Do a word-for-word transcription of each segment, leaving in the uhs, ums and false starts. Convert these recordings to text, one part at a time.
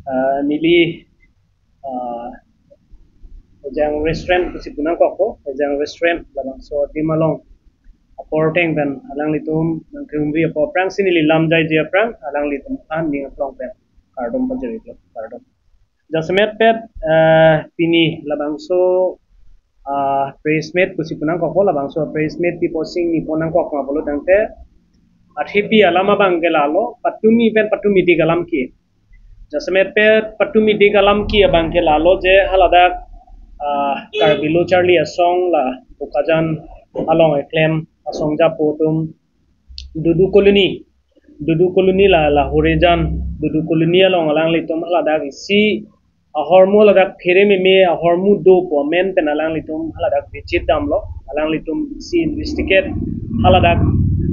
Ah, neli, ah, Ejang Restaurant pusi pu nangkokpo, Ejang Restaurant labangso adim along apor ateng pen alanglitum nangkehumri apot aphrangsi neli lam jaiji aphrang alanglitum aphan ning aklong pen kardom pajirlo, kardom. Jasemet pet, eh, pini labangso, ah, press meet pusi pu nangkokpo, labangso press meet pi posing ni pu nangkok ma pulo tangte, athepi alam abangke lalo, patumi pen patumi dik alam ke. Jasemet pet patumi dik alam ke abangke lalo je haladak, ah, Karbi Lo Charli Asong la Bokajan along eklem asong japo atum Dudu Colony, Dudu Colony la, la Horejan, Dudu Colony along alanglitum haladak isi ahormu haladak phere meme ahormu do pu amen pen alanglitum haladak visit damlo, alanglitum isi investigate haladak,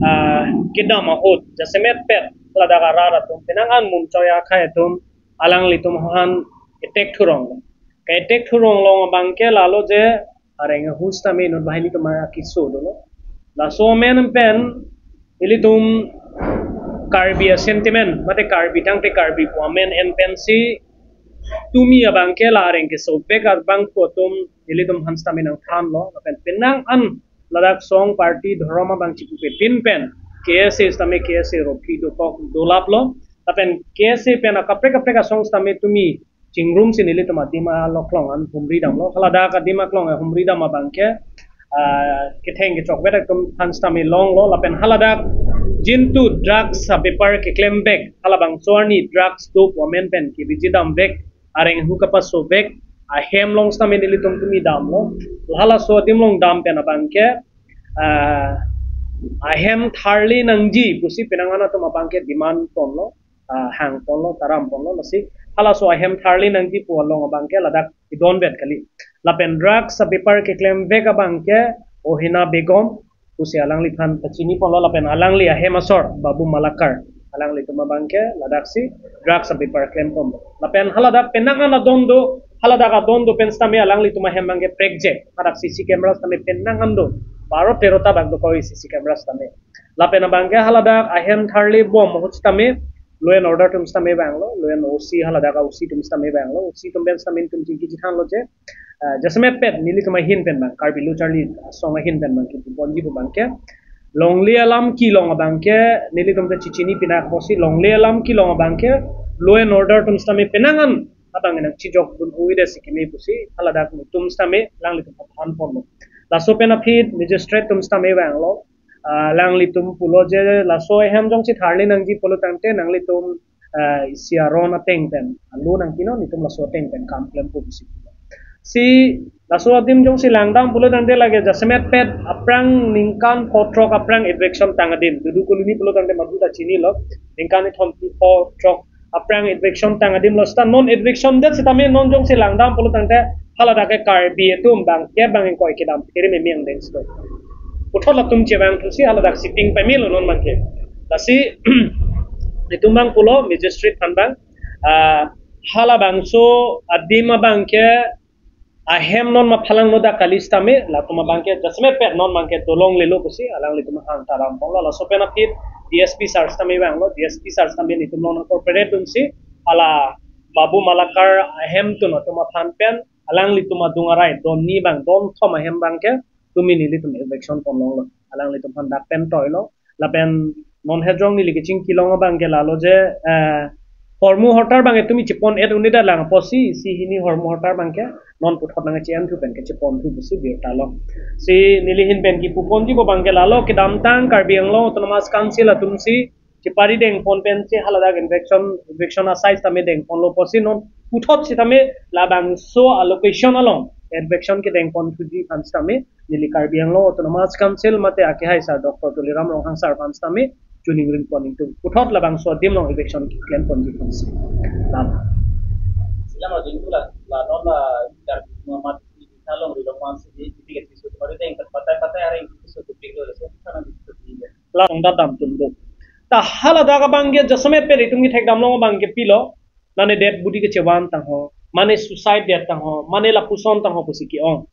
ah, kedam ahut jasemet pet haladak arat atum penang an munchoi akhai atum alanglitum aphan attack thurong. Ke-attack thurong along abangke lalo je areng ahu sitame inut banghini atum akeso dolo. Laso amen pen ilitum Karbi a-sentiment, mate Karbi tangte Karbi pu amen en pensi tumi abangke la areng keso vek abang pu atum ilitum aphan sitame nangthanlo, lapen penang an ladak song party dhorom abang chipupe pin pen K S A sitame K S A rophi dokok dolaplo, lapen K S A pen akaprek kaprek asong sitame tumi chingrumsi nelitum adim aloklong an humri damlo. Haladak adim aklong humri dam abangke, ah, ketheng kechokvet atum aphan sitame longlo, lapen haladak jintu drugs abepar keklem vek, halabangso arni drugs do pu amen pen kevisit dam vek, areng ahu kapaso vek ahem along sitame nelitum tumi damlo. Halaso adim along dam pen abangke, ah, ahem tharli nangji pusi penang an atum abangke demand ponlo, ah, hang ponlo, taram ponlo, lasi halaso ahem tharli nangji pu along abangke ladak idon vet kali. Lapen drugs abepar keklem vek abangke Ohina Begum pusi alangliphan pachini ponlo, lapen alangli ahem asor Babu Malakar, alanglitum abangke ladaksi drugs abepar klem ponlo. Lapen haladak penang an adon do, haladak adon do pen sitame alanglitum ahem abangke prekjek, hadak C C camera sitame penang an do, baro tero ta bak dokok C C camera sitame. Lapen abangke haladak ahem tharli bom ahut sitame law and order atum sitame vanglo, law and O C haladak a-O C atum sitame vanglo, O C atum pen sitame itum chingki chethanlo je, ah, jasemet pet nelitum ahin pen abang, Karbi Lo Charli Asong ahin pen abang kipu ponji pu abangke longle alam kelong abangke nelitum ta chichini pinak pusi, longle alam kelong abangke law and order atum sitame penang an abang nangchijok dun hui de sikimi pusi haladak atum sitame alanglitum aphan ponlo. Laso pen aphi magistrate atum sitame vanglo, ah, alanglitum pulo je laso ahem jongsi tharli nangji pulo tangte nanglitum, ah, isi aron ateng pen alu nangpinon, itum laso ateng pen kam klempo pusi pulo. Si laso adim jongsi langdam pulo tangte lake jasemet pet aphrang ningkan pho throk aphrang eviction tang adim, Dudu Colony pulo tangte madu ta chinilo, ningkan ithom pho throk aphrang eviction tang adim lo, seta non eviction det sitame non jongsi langdam pulo tangte haladak ke Karbi atum abangke abang ingkoi kedam phere meme angdeng sito. Puthot latum chevangthusi haladak sitting pemelo non abangke. Lasi itum abang pulo magistrate aphan abang, ah, halabangso adim abangke ahem non maphalang noda kali sitame, latum abangke jasemet pet non abangke dolonglelo pusi alanglitum aphan taram ponlo. Laso pen aphi D S P sir sitame vanglo, D S P sir sitame nelitum along nang-cooperate dunsi hala Babu Malakar ahem atum atum aphan pen alanglitum adung arai don ni abang, don thom ahem abangke tumi nelitum eviction ponlonglo, alanglitum aphan dak pen toilo. Lapen non hejong neli kachingki long abangke lalo je, eh, hormu hortar abang tumi chepon et unida lang pusi, isi hini hormu hortar abangke non puthot nangchi-enthu pen kecheponthu pusi birta lo. Si neli ahin pen kipu ponji pu abangke lalo kedamtang Karbi Anglong Autonomous Council atumsi chepari dengpon pensi haladak eviction, eviction asai sitame dengponlo pusi non puthot sitame labangso a-location along eviction kedengponthuji aphan sitame neli Karbi Anglong Autonomous Council mate akehai sir Doctor Tuliram Ronghang sir aphan sitame chuning ring pon ingtung. Puthot labangso adim along eviction keklem ponji aphansi. Lam. Sila ma jingkula, la non la Karbi Muhammad di salong di long man si di di di so mari deng patai patai areng so tu pik lo so sana di so di. La tong dadam tunduk. Ta haladak abangke jasemet pet itum kethek damlong abangke pilo, mane dead body kechevan tangho, mane suicide death tangho, mane lapuson tangho pusi ke-ong.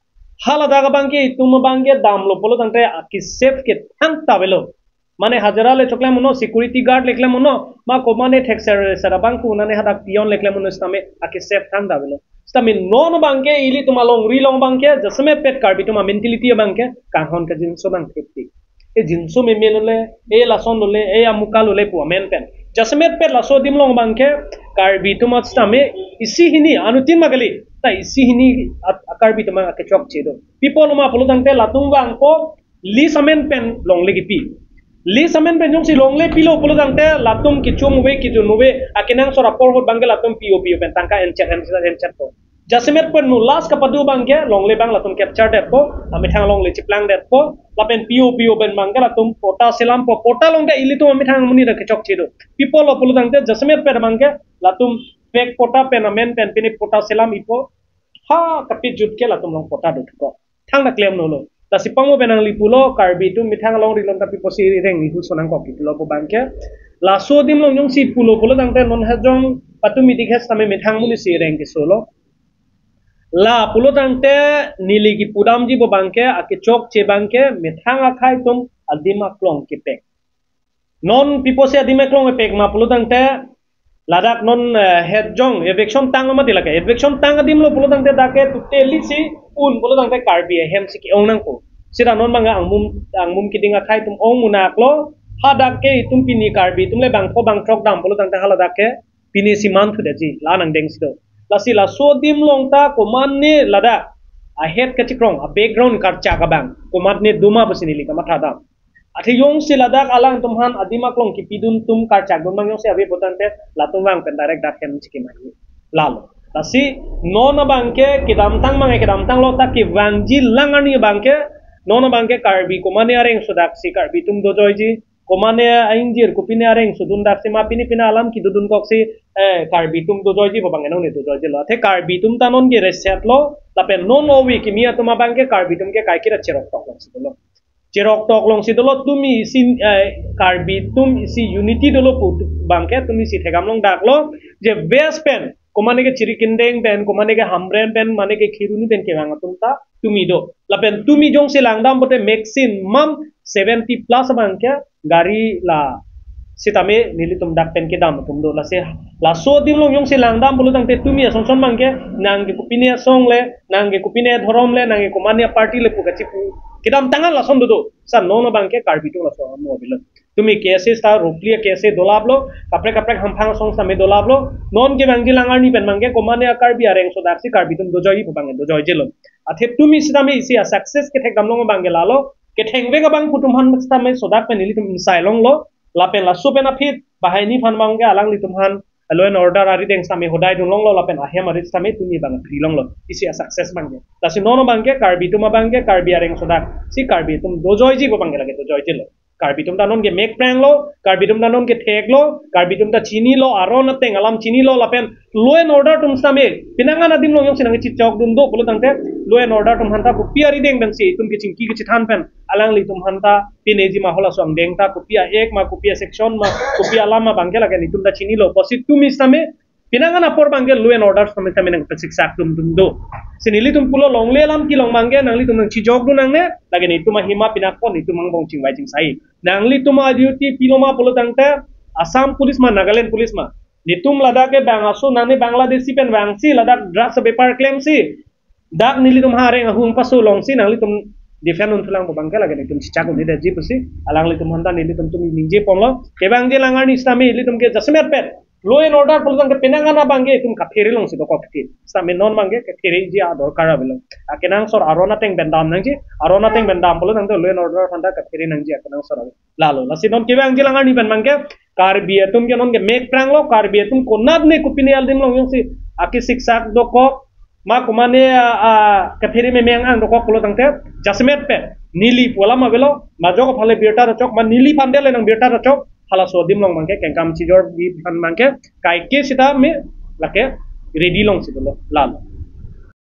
Haladak abangke itum abangke damlo pulo tangte akisep ke thangta avelo. Mane hajira le choklem uno, security guard le klem uno, ma komane thekser ser abang ku nane hadak peon le klem uno sitame ake safe thangta avelo. Sitame non abangke ilitum alongri along abangke jasemet pet Karbi atum a-mentality abangke kanghon kajinso abang thepti. E jinso memen lole, e lason lole, e amuka lole pu amen pen. Jasemet pet laso adim along abangke Karbi atum sitame isi hini anuttin ma kali, ta isi hini at-, a-Karbi atum akechokche do. Pi apotlo ma pulo tangte latum vangpo list amen pen longle kipi. List amen pen jongsi longle pilo pulo tangte latum kichum ave, kijun ave, akenangsot apor ahut abangke latum P O P O pen tangka enchet enchet enchet po. Jasemet pen nu last kapado abangke longle abang latum capture detpo, amethang longle chiplang detpo, lapen P O P O pen abangke latum patta selampo, patta along ta ilitum amethang amonit ta kechokche do. Pi apotlo pulo tangte jasemet pen abangke latum fake patta pen amen pen pine patta selam ipo, ha kapejut ke latum along patta do thuko. Thangta klemnolo. Lasi pangmo pen nangli pulo, Karbi atum methang alongri along ta pi apotsi reng ihu sonang kok pu pulo pu abangke. Laso adim along jongsi pulo pulo tangte non hajong patumi dik hes tame methang amonit si reng kesolo. La pulo tangte neli kipudamji pu abangke, akechokche abangke, methang akhei atum adim aklong kepek. Non pi apotsi adim aklong kepek ma pulo tangte, ladak non, eh, hetjong eviction tang mati lake. Eviction tang adim lo pulo tangte dak ke tuteli si un pulo tangte Karbi ahem si ke-ong nangpo. Sita non abang angmum, angmum keding akhei atum ong munak lo. Hadak ke itum pini Karbi atum le bangpho bangthrok dam pulo tangte hala dak ke pini si manthu detji, la nangdeng si do. Lasi laso adim along ta komane ladak ahet kachikrong, a-background karchak abang komane doma pusi neli kamatha dam. Athe jongsi ladak alangtum aphan adim aklong kipidun atum karchak dun abang jongsi ave pulo tangte latum vang pen direct dak hem chikimai. Lalo. Lasi non abangke kedamtang abangke kedamtang lo ta kevangji lang arni abangke non abangke Karbi komane areng sodak si Karbi atum dojoiji, komane aingjir kopine areng sodun dak si ma pine pine alam kedodun kok si, eh, Karbi atum dojoiji pu abang enong ne dojoiji lo. Athe Karbi atum ta non ke reset lo, lapen non ove kimi atum abangke Karbi atum ke kaiketa cherok tok lo si lo. Cherok tok along si dolo tumi isi, eh, Karbi atum isi unity dolo pu abangke tumi si thekdam longdak lo, je West pen, komane ke Jirikindeng pen, komane ke Hamren pen, mane ke Kheroni pen kevang atum ta tumi do. Lapen tumi jongsi langdam pote maximum seventy plus abangke gari la sitame nelitum dak pen kedam atum do. Lasi laso adim along jongsi langdam pulo tangte tumi asong asong abangke nang ke kopine asong le, nang ke kopine dhorom le, nang ke komane party le pu kachipu kedamtang an lason do do. Sa non abangke Karbi atum laso amo avelo. Tumi K S A ta roughly K S A dolap lo, kaprek kaprek hamphang asong sitame dolap lo. Non kevangji lang arni pen abangke komane a-Karbi areng sodak si Karbi atum dojoiji pu abang dojoiji lo. Athe tumi sitame isi a-success kethekdam long abangke lalo. Kethengvek abang pu atum aphan sitame sodak pen nelitum insai longlo. Lapen laso pen aphi banghini aphan abangke alanglitum aphan law and order arideng sitame hodai dun longlo lapen ahem arit sitame tumi abang phri longlo. Isi a-success abangke. Lasi non abangke Karbi atum abangke Karbi areng sodak si Karbi atum dojoiji pu abangke lake dojoiji lo. Karbi atum ta non ke mek prang lo, Karbi atum ta non ke thek lo, Karbi atum ta chini lo, aron ateng alam chini lo lapen law and order atum sitame penang an adim along jongsi nangchechok dun do pulo tangte law and order atum aphan ta kopi arideng pensi itum kechingki kechethan pen alanglitum aphan ta pineji ma halaso angdeng ta kopi a-act ma, kopi a-section ma, kopi alam ma abangke lake nelitum ta chini lo. Pusi tumi sitame penang an apor abangke law and order sitame sitame nangpesiksak dun dun do. Si nelitum pulo longle alam kelong abangke nanglitum nangchejok dun nangne, lake nelitum ahima pinakpon nelitum angbong chingvai chingsai. Nanglitum a-duty pilo ma pulo tangte Assam Police ma, Nagaland Police ma. Nelitum ladak ke bang aso nangne Bangladeshi pen vangsi ladak drugs bepar klemsi dak nelitum areng ahung paso longsi nanglitum defend un thulang pu abangke lake nelitum chechak un-edetji pusi alanglitum aphan ta nelitum tumi ningje ponlo. Kevangji lang arni sitame nelitum ke jasemet pen law and order pulo tangte penang an abangke itum kaphere longsi dokok kiti. Sitame non abangke kaphereji adorkar avelo. Akenangsot aron ateng pen dam nangji, aron ateng pen dam pulo tangte law and order aphan ta kaphere nangji akenangsot ave. Lalo, lasi non kevangji lang arni pen abangke Karbi atum ke non ke mek prang lo, Karbi atum konat ne kopine adim along jongsi akesiksak dokok ma komane a, a, kaphere memeng ang dokok pulo tangte jasemet pen neli pu alam avelo, majok aphan le birta ta chok ma neli aphan le nang birta ta chok, halaso adim along abangke kengkam chijorji aphan abangke kaike sitame lake ready longsi dolo. Lalo.